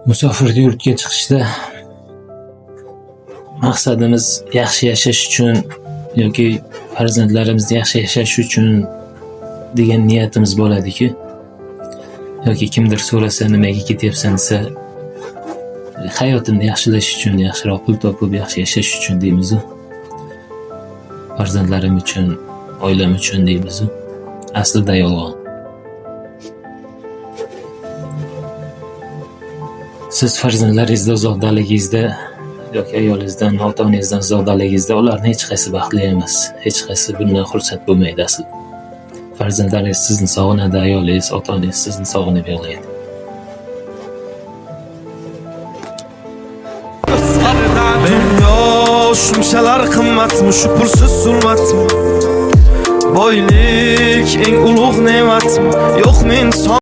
Musofir yurtga chiqishda maqsadimiz yaxshi yashash uchun yoki farzandlarimiz yaxshi yashashi uchun degan niyatimiz bo'ladiki, yoki kimdir so'rasa nimaga ketyapsan desa, hayotimni yaxshilash uchun, yaxshiroq pul topib yaxshi yashash uchun deymiz-u. Farzandlarim uchun, oilam uchun deymiz-u. Aslida yolg'on. Siz farzandlaringizdan uzoqdaligingizda yoki ayolingizdan, ota-onangizdan uzoqdaligingizda ularning hech qaysi baxtli emas. Hech qaysi bundan xursand bo'lmaydi aslida. Farzandlaringiz sizni sog'inadi, ayolingiz, ota-onangiz sizni sog'inib yig'laydi. Dunyo shunchalar qimmatmi, shu pulsiz zulmatmi? Boylik eng ulug' ne'matmi? Yo'qmi inson